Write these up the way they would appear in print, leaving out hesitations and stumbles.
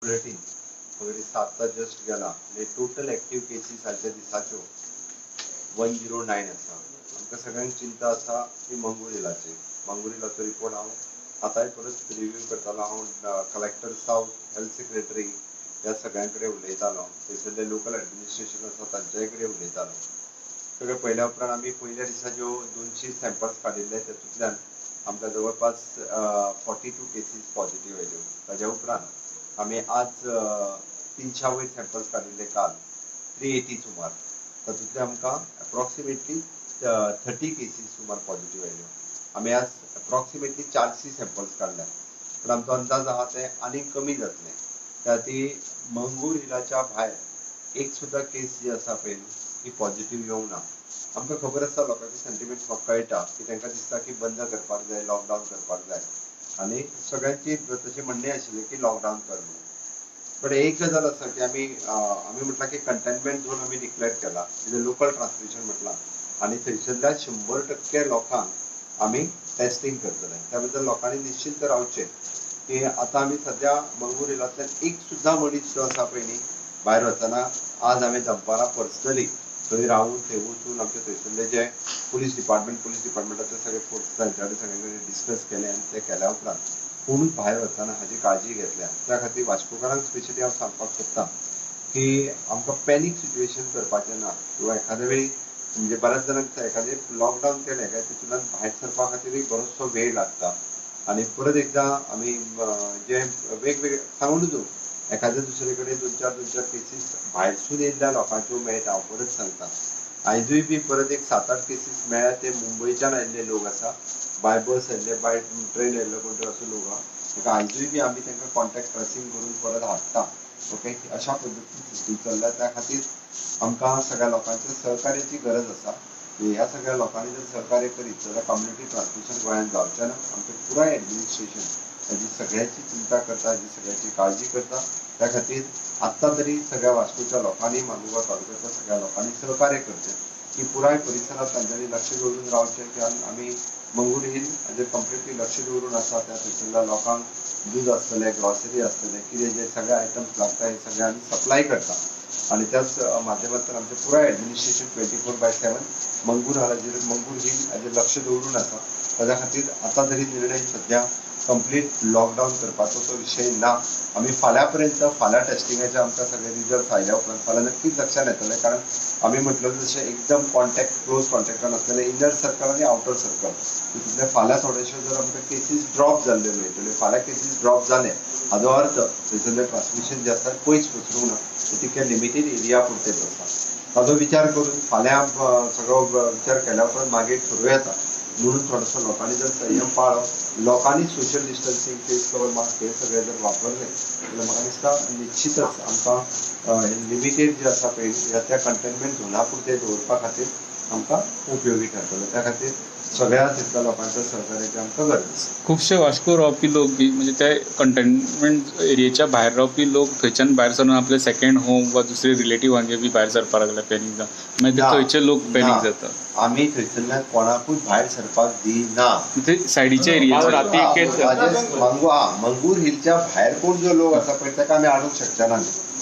Bulletin वगैरे सातचा just गेला आनी टोटल एक्टीव केसीस आयच्या दिसाच्यो 109 आसा. आमकां सगळ्यांक चिंता आसा ती मंगूर हिलाची. मंगूर हिलाचो रिपोर्ट हांव आतांय परत रिव्यू करतालो. हांव कलेक्टर सावथ, हेल्थ सेक्रेटरी ह्या सगळ्यां कडेन उलयतालो. थंयसरलें लोकल एडमिनिस्ट्रेशन आसा तांच्याय कडेन उलयतालो. सगळें पळयल्या उपरांत आमी पयल्या दिसा ज्यो 200 सॅम्पल्स काडिल्ले, तातूंतल्यान आमकां जवळपास 42 केसीस पॉझिटीव आयल्यो. ताज्या उपरांत आमी आज 300 वयर सॅम्पल्स काडिल्ले, काल 380 सुमार. तातूंतले आमकां एप्रॉक्सिमेटली 30 केसीस सुमार पॉझिटीव आयल्यो. आमी आज एप्रॉक्सिमेटली 400 सॅम्पल्स काडल्या, पूण आमचो अंदाज आहा ते आनीक कमी जातले. त्या खातीर मंगूर हिलाच्या भायर एक सुद्दां केस जी आसा पळय ती पॉझिटीव येवंक ना. आमकां खबर आसा, लोकांचे सेंटिमेंट्स म्हाका कळटा की तांकां दिसता की बंद करपाक जाय, लॉकडावन करपाक जाय आनी सगळ्यांची तशें म्हणणें आशिल्लें की लॉकडावन कर म्हणून. बट एक गजाल आसा की आमी म्हटलां की कंटेनमेंट झोन आमी डिक्लेअर केला, लोकल ट्रान्समिशन म्हटलां आनी थंयसरल्या 100% लोकांक आमी टेस्टींग करतले. त्या बद्दल लोकांनी निश्चिंत रावचें की आतां आमी सद्या मंगूर हिलांतल्यान एक सुद्दां मनीस जो आसा पळय न्ही भायर वचना. आज हांवें दनपारां पर्सनली थंय रावून, थंय वचून आमचे थंयसरले जे पुलीस डिपार्टमेंटाचे सगळे फोर्स तांच्या कडेन सगळे कडेन डिस्कस केले आनी ते केल्या उपरांत कोणूच भायर वचना हाजी काळजी घेतल्या. त्या खातीर वास्कोकारांक स्पेशली हांव सांगपाक सोदतां की आमकां पॅनीक सिट्युएशन करपाचें ना किंवा एखाद्या वेळी म्हणजे बऱ्याच जाणांक एखादें लॉकडावन केलें काय तितूंतल्यान भायर सरपा खातीरूय बरोचसो वेळ लागता. आनी परत एकदां आमी जे वेगवेगळे सांगून न्हू, एखाद्या दुसरे कडेन दोन चार दोन चार केसीस भायरसून येयल्ल्या लोकांच्यो मेळटा. हांव परत सांगता, आयजूय बी परत एक सात आठ केसीस मेळ्ळ्या. ते मुंबयच्यान आयिल्ले लोक आसा, बाय बस आयिल्ले, बाय ट्रेन आयिल्ले कोण तरी असो लोक आहा. ताका आयजूय बी आमी तांकां कॉन्टॅक्ट ट्रेसींग करून परत हाडटा. ओके, अशा पद्दतीन सिस्टीम चल्ल्या. त्या खातीर आमकां सगळ्या लोकांच्या सहकार्याची गरज आसा. ह्या सगळ्या लोकांनी जर सहकार्य करीत जाल्यार कम्युनिटी ट्रान्समिशन गोंयांत जावचें ना. आमचें पुराय एडमिनिस्ट्रेशन हाजी सगळ्याची चिंता करता, हाजी सगळ्याची काळजी करता. त्या खातीर आत्तां तरी सगळ्या वास्कोच्या लोकांनी, मार्मुगांव तालुक्याच्या सगळ्या लोकांनी सहकार्य करचें की पुराय परिसरात तांच्यांनी लक्ष दवरून रावचें की आमी मंगूर हिल हाजेर कंप्लिटली लक्ष दवरून आसा. त्या थंयसरल्या लोकांक दूद आसतलें, ग्रॉसरी आसतलें, कितें जे सगळे आयटम्स लागता हे सगळे आमी सप्लाय करता आनी त्याच माध्यमांतल्यान आमचें पुराय एडमिनिस्ट्रेशन 24/7 मंगूर हालाचेर, मंगूर हिल हाजेर लक्ष दवरून आसा. ताज्या खातीर आतां तरी निर्णय सद्या कंप्लीट लॉकडावन करपाचो तो विशय ना. आमी फाल्यां पर्यंत, फाल्यां टेस्टिंगाचे आमकां सगळे रिजल्ट्स आयल्या उपरांत फाल्यां नक्कीच लक्षात येतलें. कारण आमी म्हटलें तशें एकदम कॉन्टॅक्ट, क्लोज कॉन्टॅक्टान आसलेले इनर सर्कल आनी आवटर सर्कल, तितूंतले फाल्यां थोडेशे जर आमकां केसीस ड्रॉप जाल्ले मेळटले. फाल्यां केसीस ड्रॉप जाले हाजो अर्थ थंयसरलें ट्रान्समिशन जें आसा पयस पसरूंक ना, तें तितकें लिमिटेड एरिया पुरतेंच आसा. ताजो विचार करून फाल्यां सगळो विचार केल्या उपरांत मागीर थारोवं येता. म्हणून थोडोसो लोकांनी जर संयम पाळ्ळो, लोकांनी social distancing, face cover, mask हे सगळे जर वापरले जाल्यार म्हाका दिसता निश्चितच आमकां लिमिटेड जे आसा पळय ह्या त्या कंटेनमेंट झोना पुरतें दवरपा खातीर आमकां उपयोगी थारतलें. त्या खातीर सगळ्या थंयसरल्या लोकांच्या सहकार्याची आमकां गरज आसा. खुबशे वास्को रावपी लोक बी म्हणजे ते कंटेनमेंट एरियेच्या भायर रावपी लोक थंयच्यान भायर सरून आपले सेकंड होम वा दुसरे रिलेटिव्हांगे बी भायर सरपाक लागले, पॅनीक जावन मागीर ते ना. थंयचे लोक पॅनीक ना. जाता. आमी थंयसरल्यान कोणाकूच भायर सरपाक दिना. ते सायडीच्या एरियेचे. राती एक मंगूर हिलच्या भायर कोण जो लोक आसा पळय ताका आमी आडूंक शकचे ना.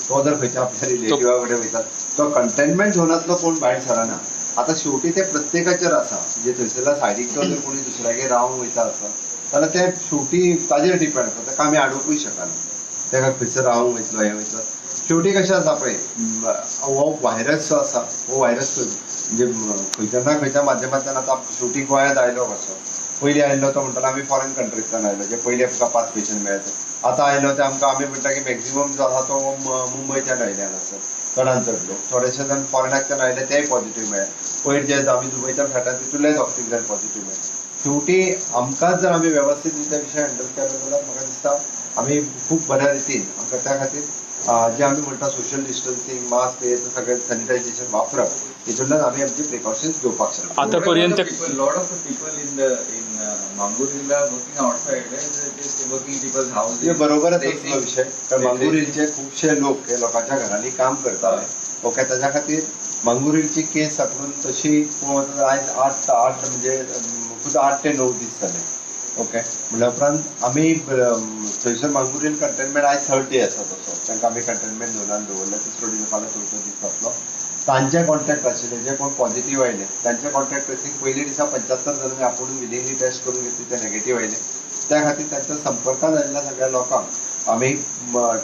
तो जर खंयच्या आपल्या रिलेटिवा कडेन वयता, तो कंटेनमेंट झोनांतलो कोण भायर सरना. आतां शेवटी ते प्रत्येकाचेर आसा. म्हणजे थंयसरल्या सायडीकचो जर कोणी दुसऱ्यागेर रावंक वयता आसत जाल्यार ते शेवटी ताजेर डिपेंड आसा. ताका आमी आडोवंकूय शकना, ताका खंयसर रावंक वयतलो, हें वयतलो. शेवटी कशें आसा पळय, हो व्हायरस जो आसा हो व्हायरस म्हणजे खंयच्या ना खंयच्या माध्यमांतल्यान आतां शेवटी गोंयांत आयलो. कसो पयलीं आयिल्लो तो म्हणटालो आमी फॉरेन कंट्रींतल्यान आयलो, जे पयलीं आमकां पांच पेशंट मेळ्ळे. आतां आयलो ते आमकां आमी म्हणटा की मॅक्झिमम जो आसा तो मुंबयच्यान आयिल्ल्यान आसत चडान चड लोक. थोडेशे जाण फॉरेनाकच्यान आयले तेय पॉझिटीव मेळ्ळे. पयर जे आमी दुबयच्यान फ्लायटान तितूंतलेय दोग तीग जाण पॉझिटीव मेळ्ळे. शेवटी आमकांच जर आमी वेवस्थीत रित्या विशय हँडल केलो जाल्यार म्हाका दिसता आमी खूब बऱ्या रितीन आमकां. त्या खातीर जे आमी म्हणटा सोशल डिस्टन्सींग, मास्क हे सगळें सॅनिटायझेशन वापरप, हितूंतल्यान आमी आमची प्रिकॉशन्स घेवपाक शकता. आतापर्यंत Lot of the people in Mangur Hill are working outside, they working in people's houses. हे बरोबर आसा तुजो विशय, कारण मांगूर हिलचे खुबशे लोक हे लोकांच्या घरांनी काम करताले. ओके, ताच्या खातीर मांगूर हिलची केस सापडून तशी पळोवंक वचत आयज आठ आठ म्हणजे खूब 8 ते 9 दीस जाले. ओके म्हणल्या उपरांत आमी थंयसर मांगूर हिल कंटेनमेंट आयज थर्ड डे आसा तसो तांकां आमी कंटेनमेंट झोनान दवरला. तिसरो दीस, फाल्यां चवथो दीस जातलो. तांचे कॉन्टॅक्ट आशिल्ले जे कोण पॉझिटिव्ह आयले तांचे कॉन्टॅक्ट ट्रेसींग पयले दिसा 75 जाणांनी आपूण विलिंगली टेस्ट करून घेतली, ते नेगेटीव आयले. त्या खातीर तांच्या संपर्कात आयिल्ल्या सगळ्या लोकांक आमी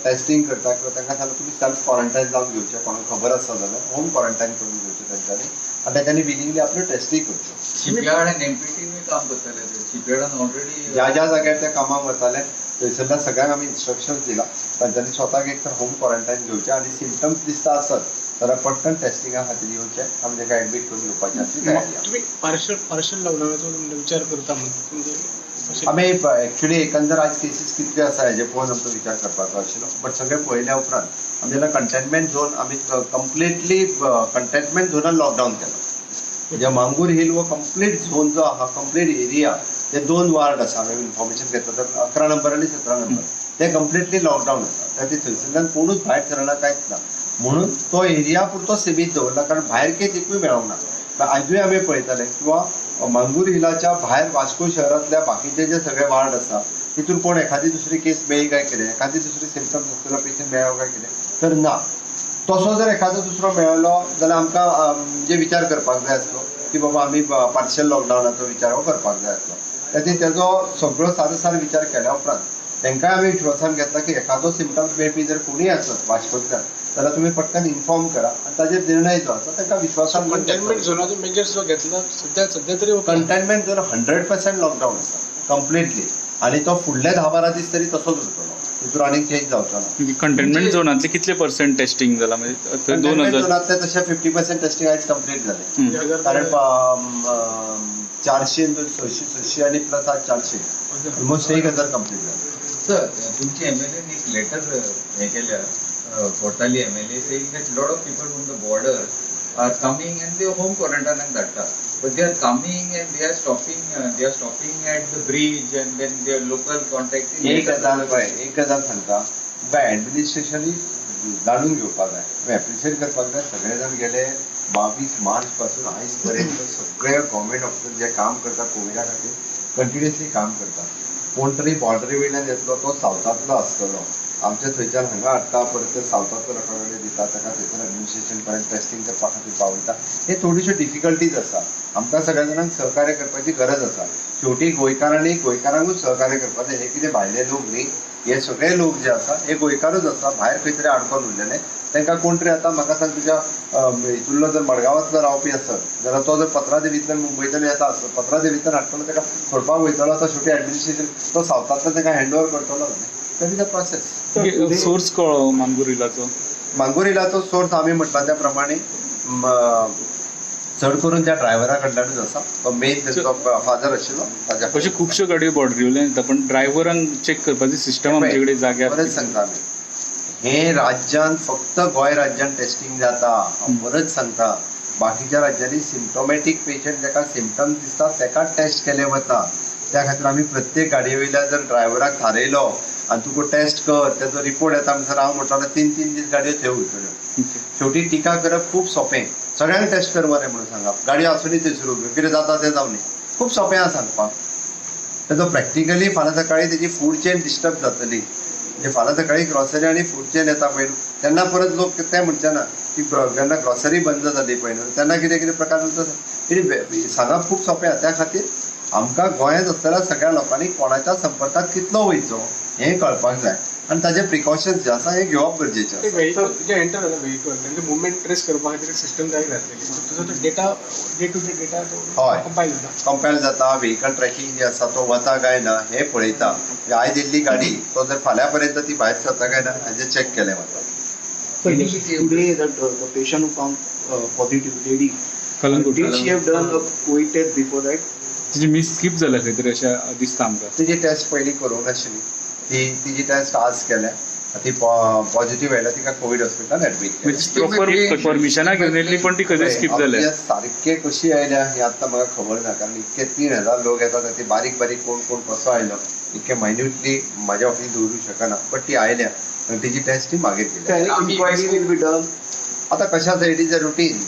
टेस्टिंग करता किंवा तांकां सांगता तुमी सेल्फ क्वॉरंटायन जावन घेवचें, कोणाक खबर आसा जाल्यार होम क्वॉरंटायन करून घेवचें तांच्यांनी आनी तांच्यांनी विलिंगली आपल्यो टेस्टूय करच्यो. शिपयार्ड आनी एमपीटी काम करताले, शिपयार्डान ऑलरेडी ज्या ज्या जाग्यार ते कामाक वताले थंयसरल्या सगळ्यांक आमी इन्स्ट्रक्शन्स दिला तांच्यांनी स्वताक एक तर होम क्वॉरंटायन घेवचें आनी सिमटम्स दिसता आसत जाल्यार पटकन टेस्टिंगा खातीर येवचें, आमी ताका एडमीट करून घेवपाची आसली तयारी आसा. तुमी पार्शल लॉकडावनाचो विचार करता म्हणजे आमी एक्चुअली एकंदर आयज केसीस कितले आसा हेजे पळोवन आमचो विचार करपाचो आशिल्लो, बट सगळें पळयल्या उपरांत आमी जेन्ना कंटेनमेंट झोन आमी कंप्लिटली कंटेनमेंट झोनान लॉकडावन केलो. म्हणजे मांगूर हिल हो कंप्लीट झोन जो आहा, कंप्लीट एरिया, ते 2 वार्ड आसा, हांवें इन्फॉर्मेशन घेतलं तर 11 नंबर आनी 17 नंबर ते कंप्लिटली लॉकडावन आसा. त्या थंयसरल्यान कोणूच भायर सरना, कांयच ना, म्हणून तो एरिया पुरतो सीमीत दवरला, कारण भायर केस एकूय मेळोंक ना. आयजूय आमी पळयताले किंवा मांगूर हिलाच्या भायर वास्को शहरांतल्या बाकीचे जे सगळे वार्ड आसा तितून कोण एखादी दुसरी केस मेळ्ळी काय कितें, एखादी दुसरी सिमटम्स आसलेलो पेशंट मेळ्ळो काय कितें, तर ना. तसो जर एखादो दुसरो मेळ्ळो जाल्यार आमकां म्हणजे विचार करपाक जाय आसलो की बाबा आमी पार्शियल लॉकडावनाचो विचार हो करपाक जाय आसलो. खातीर तेजो सगळो सारो सार विचार केल्या उपरांत तांकांय आमी विश्वासान घेतला की एखादो सिमटम्स मेळपी जर कोणूय आसत वास्कोंतल्यान जाल्यार तुमी पटकन इन्फॉर्म करा आनी ताजेर निर्णय जो आसा तांकां विश्वासान कंटेनमेंट झोनाचो मेजर्स जो घेतला सध्या सध्या तरी कंटेनमेंट झोन 100% लॉकडावन आसा कंप्लिटली आनी तो फुडले 10-12 दीस तरी तसोच उरतलो, तितून आनीक चेंज जावचो ना. कंटेनमेंट झोनांतले कितले पर्सेंट टेस्टिंग जाला? म्हणजे 2000 झोनांतले तशें 50% टेस्टिंग आयज कंप्लीट जालें, कारण 400 600 आनी प्लस आज 400 ऑलमोस्ट 1000 कंप्लीट जालें. सर, तुमची एमएलएन एक लेटर हें केल्या, Cortalim MLA, saying that lot of people from the border are coming and they home क्वॉरंटायनाक धाडटा, but they are coming and they are stopping at the bridge and then their local contact. एक गजाल पळय, एक गजाल सांगता तुमकां, एडमिनिस्ट्रेशनूय जाणून घेवपाक जाय, तुमी एप्रिशिएट करपाक जाय. सगळे जाण गेले 22 मार्च पासून आयज पर्यंत सगळे गव्हर्मेंट ऑफिसर जे काम करता कोविडा खातीर कंटिन्युअसली काम करता. कोण तरी बॉर्डरी वयल्यान येतलो तो सावथांतलो आसतलो, आमच्या थंयच्यान हांगा हाडटा, परत ते सावथांतलो लोकां कडेन दिता, ताका थंयसर एडमिनिस्ट्रेशन पर्यंत टेस्टिंग करपा खातीर पावयता. हे थोड्योश्यो डिफिकल्टीज आसा, आमकां सगळ्या जाणांक सहकार्य करपाची गरज आसा. शेवटी गोंयकारांनी गोंयकारांकूच सहकार्य करपाक जाय, हे कितें भायले लोक न्ही, हे सगळे लोक जे आसा हे गोंयकारूच आसा, भायर खंय तरी आडकोन उरलेले. तांकां कोण तरी आतां म्हाका सांग, तुज्या हितूंतलो जर मडगांवांतलो रावपी आसत जाल्यार तो जर पत्रादेवींतल्यान मुंबयच्यान येता आसत, पत्रादेवींतल्यान हाडटलो ताका सोडपाक वयतलो, आतां शेवटी एडमिनिस्ट्रेशन तो सावथांतल्यान ताका हँड ओवर करतलो न्ही. That is a process. Source कळ्ळो मांगूर हिलाचो? मांगूर हिलाचो सोर्स आमी म्हटला त्या प्रमाणे चड करून त्या ड्रायव्हरा कडल्यानूच आसा, तो मेन तांचो फादर आशिल्लो ताज्या. अश्यो खुबश्यो गाडयो बॉर्डरी वयल्यान येता, पण ड्रायव्हरांक चॅक करपाची सिस्टम आमचे कडेन जाग्यार. परत सांगता आमी, हे राज्यान फक्त गोंय राज्यान टेस्टिंग जाता, हांव परत सांगता. बाकीच्या राज्यांनी सिमटोमॅटीक पेशंट जाका सिमटम्स दिसता ताका टेस्ट केले वता. त्या खातीर आमी प्रत्येक गाडये वयल्या जर ड्रायव्हराक थारयलो आनी तुका टेस्ट कर, तेजो रिपोर्ट येता म्हणसर हांव म्हणटलो 3-3 दीस गाडयो थंय उरतल्यो. शेवटी टिका करप खूब सोंपें, सगळ्यांक टेस्ट कर मरे म्हणून सांगप, गाडयो आसूनय थंयसर उब्यो, कितें जाता तें जावं न्ही, खूब सोंपें आसा सांगपाक. तेजो प्रॅक्टिकली फाल्यां सकाळीं तेजी फूड चेन डिस्टर्ब जातली, म्हणजे फाल्यां सकाळीं ग्रॉसरी आनी फूड चेन येता पळय न्हू, तेन्ना परत लोक ते म्हणचे ना की जेन्ना ग्रॉसरी बंद जाली पळय न्हू तेन्ना कितें कितें प्रकार जाता, सांगप खूब सोंपें आसा. त्या खातीर आमकां गोंयांत आसतल्या सगळ्या लोकांनी कोणाच्या संपर्कांत कितलो वयचो हें कळपाक जाय आनी ताजे प्रिकॉशन्स जे आसा हे घेवप गरजेचें आसा. व्हेकल जे एंटर जाला व्हेकल तेंचे मुवमेंट ट्रेस करपा खातीर सिस्टम जाय जातली, तुजो तो data day to day data हय कंपायल जाता, कंपायल जाता. व्हेकल ट्रॅकिंग जे आसा तो वता काय ना हें पळयता, आयज येयल्ली गाडी तो जर फाल्यां पर्यंत ती भायर सरता काय ना हाजें चॅक केलें वता. Today that the patient who found positive lady, Calangute, did she have done a COVID test before that? तिची मिस स्कीप जाल्या खंय तरी अशें दिसता आमकां. तिजी टेस्ट पयलीं करूंक नाशिल्ली, ती तिजी टेस्ट आज केल्या, ती पॉझिटिव्ह आयल्या, तिका कोवीड हॉस्पिटलान एडमीट केल्या. प्रॉपर परमिशनाक घेवन येयल्ली पण ती खंय स्कीप जाल्या. सारके कशी आयल्या हें आतां म्हाका खबर ना, कारण इतके 3000 लोक येतात, ते बारीक बारीक कोण कोण कसो आयलो इतके मायन्युटली म्हाज्या ऑफिस दवरूंक शकना, बट ती आयल्या आनी तिजी टेस्ट ती मागीर केल्या. Inquiry will be done. आतां कशें आसा, it is a routine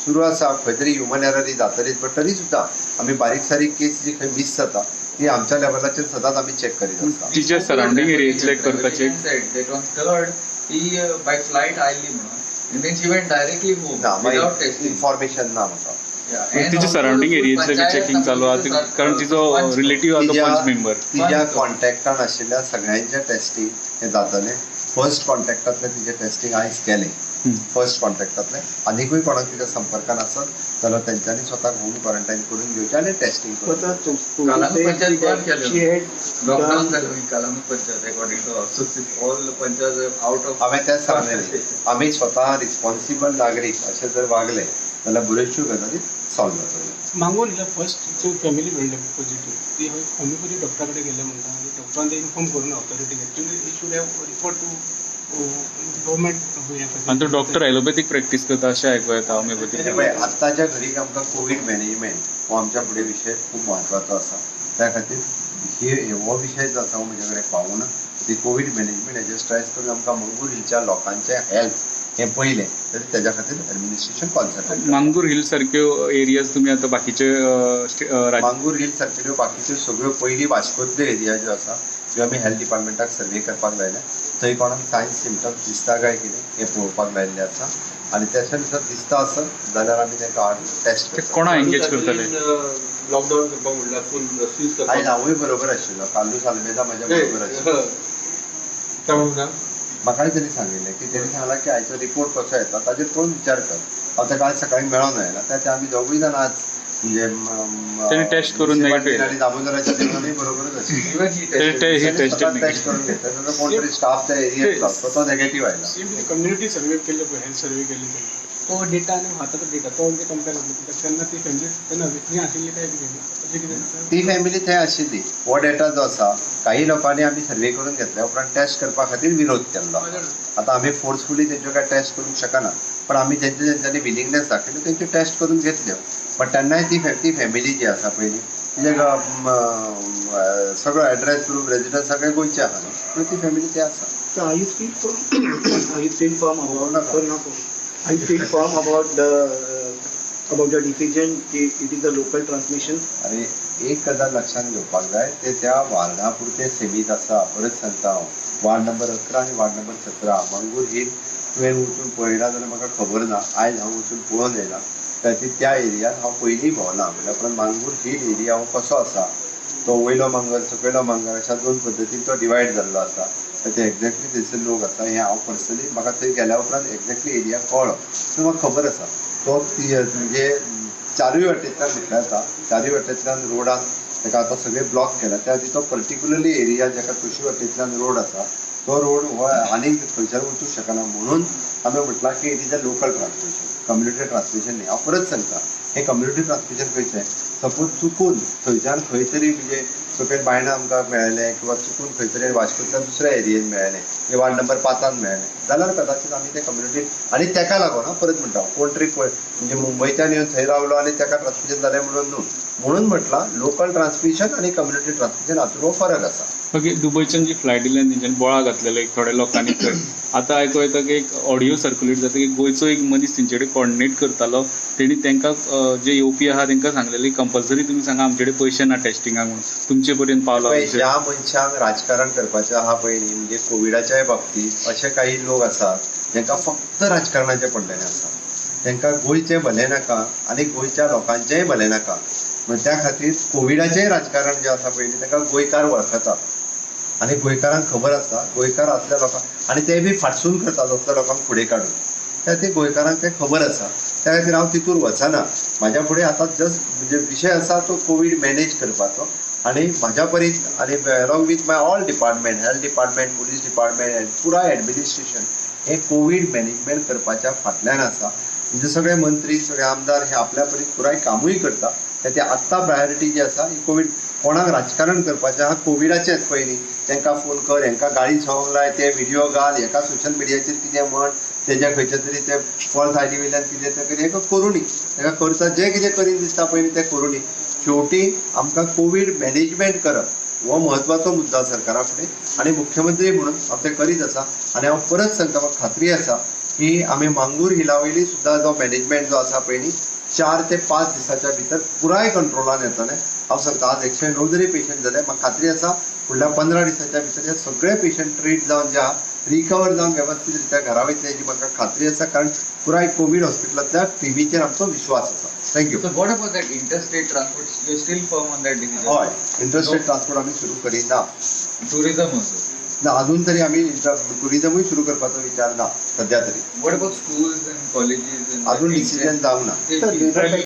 सुरू आसा, खंय तरी ह्युमन एरर ही जातलीच, बट तरी सुद्दां आमी बारीक सारीक केस जी खंय मीस जाता ती आमच्या लेवलाचेर सदांच आमी चॅक करीत आसता. तिच्या सरावंडींग एरियेंतले करपाचे. That on third ती बाय फ्लायट आयली म्हणून and then she went directly home ना विदाउट टेस्टिंग. इन्फॉर्मेशन ना म्हाका. तिच्या सरावंडींग एरियेंतले बी चॅकिंग चालू आहा, कारण तिचो रिलेटीव आहा तो पंच मेंबर. तिच्या कॉन्टॅक्टान आशिल्ल्या सगळ्यांचे टेस्टिंग हे जातलें. फर्स्ट कॉन्टॅक्टांतले तिचे टेस्टिंग आयज केलें. फर्स्ट कॉन्टॅक्टांतले आनीकूय कोणाक तिच्या संपर्कान आसत जाल्यार तेंच्यांनी स्वताक होम क्वॉरंटायन करून घेवचें आनी टेस्टिंग करून. कालांगूट पंचायत बंद केल्यो, लॉकडावन जालें Calangute panchayat according to all panchayat out of. हांवें तेंच सांगलें, आमी स्वता रिस्पॉन्सिबल नागरीक अशें जर वागले जाल्यार बऱ्योचश्यो गजाली सॉल्व जातल्यो. मांगूर हिला फर्स्ट फॅमिली मेळ्ळी पॉझिटिव्ह, ती होमिओपॅथी डॉक्टरा कडेन गेले म्हणटा आनी डॉक्टरान ते इन्फॉर्म करून authority, actually he should have refer to government. आनी तो डॉक्टर एलोपॅथीक प्रॅक्टीस करता अशें आयकूं येता, होमिओपॅथीक. पळय, आत्ताच्या घडीक आमकां कोवीड मॅनेजमेंट हो आमच्या फुडें विशय खूब म्हत्वाचो आसा. त्या खातीर हे हो विशय जो आसा हो म्हज्या कडेन पावूना. ती कोवीड मॅनेजमेंट हेजेर स्ट्रेस करून आमकां मंगूर हिलच्या लोकांचें हेल्थ हें पयलें, तरी तेज्या खातीर एडमिनिस्ट्रेशन कॉन्सन्ट्रेट. मांगूर हिल सारक्यो एरियाज तुमी आतां बाकीचे मांगूर हिल सारकेल्यो बाकीच्यो सगळ्यो पयलीं वास्कोतल्यो एरिया ज्यो आसा त्यो आमी हेल्थ डिपार्टमेंटाक सर्वे करपाक लायल्या. थंय कोणाक सायन्स सिमटम्स दिसता काय कितें हें पळोवपाक लायिल्लें आसा आनी त्याच्या नुसार दिसता आसत जाल्यार आमी तांकां टेस्ट ते करता. कोणा एंगेज करतले? लॉकडाऊन करपाक म्हणल्यार फूल सीज आयज करपाक. हांवूय बरोबर आशिल्लो, कार्लूस आल्मेदा म्हाज्या बरोबर आशिल्लो. काय? म्हाकाय तेणी सांगिल्लें की तेणी सांगलां की आयचो रिपोर्ट कसो येता ताजेर पळोवन विचार कर. हांव ताका आयज सकाळी मेळोन आयला. त्या आमी दोगूय जाण आज म्हणजे तेणी टेस्ट करून negative. आनी दामोदराच्या देवळानूय बरोबरच आशिल्ले. Even he he tested. Test करून घेतला, ताजो कोण तरी स्टाफ त्या एरियेंतलो तो नेगेटीव आयला. सेम कम्युनिटी सर्वे केल्ले पळय, हेल्थ सर्वे केल्ले तेन्ना तो डेटा आनी आतांचो डेटा तो म्हणजे कंपेर जातलो, कित्याक तेन्ना ती फॅमिली तेन्ना थंय आशिल्ली काय कितें अशें कितें जाता. ती फॅमिली थंय आशिल्ली. हो डेटा जो आसा काही लोकांनी आमी सर्वे करून घेतल्या उपरांत टेस्ट करपा खातीर विरोध केल्लो. आतां आमी फोर्सफुली तेंच्यो काय टेस्ट करूंक शकना, पण आमी जेंचे जेंच्यांनी विलिंगनेस दाखयली तेंच्यो टेस्ट करून घेतल्यो. पण तेन्नाय ती ती फॅमिली जी आसा पयलीं तिजे सगळो एड्रेस प्रूफ रेजिडन्स सगळे गोंयचे आहा न्हू, पूण ती फॅमिली ती आसा. So are you still firm? Are you still firm about? No, no. Sorry, not firm. Are you still firm about the decision? की it is a local transmission. अरे, एक गजाल लक्षात घेवपाक जाय, ते त्या वार्डा पुरते सीमीत आसा. परत सांगता हांव, वार्ड नंबर 11 आनी वार्ड नंबर 17 मांगूर हिल तुवें वचून पळयला जाल्यार म्हाका खबर ना. आयज हांव वचून पळोवन येयला. त्या त्या एरियान हांव पयलीं भोंवला. म्हणल्या उपरांत मांगूर हिल एरिया हो कसो आसा, तो वयलो मांगर सकयलो मांगर अशा दोन पद्दतीन तो डिवायड जाल्लो आसा. तर ते एक्झॅक्टली थंयसर लोक आसा हें हांव पर्सनली म्हाका थंय गेल्या उपरांत एक्झॅक्टली एरिया कळ्ळो. सो म्हाका खबर आसा तो ती म्हणजे चारूय वाटेंतल्यान म्हटल्यार जाता, चारूय वाटेंतल्यान रोडान ताका आतां सगळे ब्लॉक केला. त्या खातीर तो पर्टिक्युलरली एरिया जाका चोशी वाटेंतल्यान रोड आसा तो रोड हो आनीक खंयच्यान वचूंक शकना, म्हणून आमी म्हटलां की it is a local transmission, community transmission न्ही. हांव परत सांगता, हें कम्युनिटी ट्रान्समिशन खंयचें, सपोज चुकून थंयच्यान खंय तरी म्हणजे सकयल बायणा आमकां मेळ्ळें किंवा चुकून खंय तरी वास्कोतल्या दुसऱ्या एरियेन मेळ्ळें किंवा वार्ड नंबर 5 मेळ्ळें जाल्यार कदाचित आमी ते कम्युनिटी आनी तेका लागून परत म्हणटा हांव, कोण तरी पळय म्हणजे मुंबयच्यान येवन थंय रावलो आनी तेका ट्रान्समिशन जालें म्हणून न्हू. म्हणून म्हटलां लोकल ट्रान्समिशन आनी कम्युनिटी ट्रान्समिशन हातूंत हो फरक आसा. ओके, दुबयच्यान जी फ्लायट येयली तेंच्यांनी बोळा घातलेले एक थोड्या लोकांनी थंय. आतां आयकूं येता की एक ऑडियो सर्क्युलेट जाता की गोंयचो एक मनीस तेंचे कडेन कॉर्डिनेट करतालो, तेणी तांकां जे येवपी आहा तांकां सांगलेली कंपल्सरी तुमी सांगा आमचे कडेन पयशे ना टेस्टिंगाक म्हणून, तुमचे पर्यंत पावला. पळय, ज्या मनशांक राजकारण करपाचें आहा पळय न्ही, म्हणजे कोविडाच्याय बाबतींत अशे काही लोक आसात जांकां फक्त राजकारणाचें पडलेलें आसा. तांकां गोंयचें भलें नाका आनी गोंयच्या लोकांचेंय भलें नाका. म्हण त्या खातीर कोविडाचेंय राजकारण जें आसा पळय न्ही, तांकां गोंयकार वळखतात आनी गोंयकारांक खबर आसा गोंयकार असल्या लोकांक, आनी ते बी फाटसून करतात असल्या लोकांक फुडें काडून. त्या खातीर गोंयकारांक तें खबर आसा. त्या खातीर हांव तितूर वचना. म्हाज्या फुडें आतां जस्ट म्हणजे विशय आसा तो कोवीड मॅनेज करपाचो आनी म्हाज्या परीत आनी along with my all department, health department, police department, पुराय एडमिनिस्ट्रेशन हें कोवीड मॅनेजमेंट करपाच्या फाटल्यान आसा. म्हणजे सगळे मंत्री सगळे आमदार हे आपल्या परीत पुराय कामूय करता. ते आत्तां प्रायोरिटी जी आसा ही कोवीड. कोणाक राजकारण करपाचें आहा कोविडाचेंच पयलीं तांकां फोन कर, हेंकां गाळी संवंक लाय, ते व्हिडियो घाल, हेका सोशल मिडियाचेर कितें म्हण, तेज्या खंयच्या तरी ते फॉल्स आयडी वयल्यान कितें तें हेका करूं न्ही. ताका करता जें कितें करीन दिसता पयलीं तें करूं न्ही. शेवटी आमकां कोवीड मॅनेजमेंट करप हो म्हत्वाचो मुद्दो सरकारा फुडें आनी मुख्यमंत्री म्हणून हांव तें करीत आसा. आनी हांव परत सांगता, म्हाका खात्री आसा की आमी मांगूर हिला वयली सुद्दां जो मॅनेजमेंट जो आसा पळय न्ही 4 ते 5 दिसाच्या भितर पुराय कंट्रोलान येतलें. हांव सांगता, आज 109 जरी पेशंट जाले, म्हाका खात्री आसा फुडल्या 15 दिसाच्या भितर हे सगळे पेशंट ट्रीट जावन जे आहा रिकवर जावन वेवस्थीत रित्या घरा वयतले हेजी म्हाका खात्री आसा, कारण पुराय कोवीड हॉस्पिटलांतल्या टिमीचेर आमचो विश्वास आसा. Thank you. So what about that interstate transport? You're still firm on that decision? हय, इंटरस्टेट ट्रान्सपोर्ट आमी सुरू करिना. Tourism also? ना, अजून तरी आमी टुरिजमूय सुरू करपाचो विचार ना सध्या तरी. What about schools and colleges and अजून डिसिजन जावंक ना. Sir,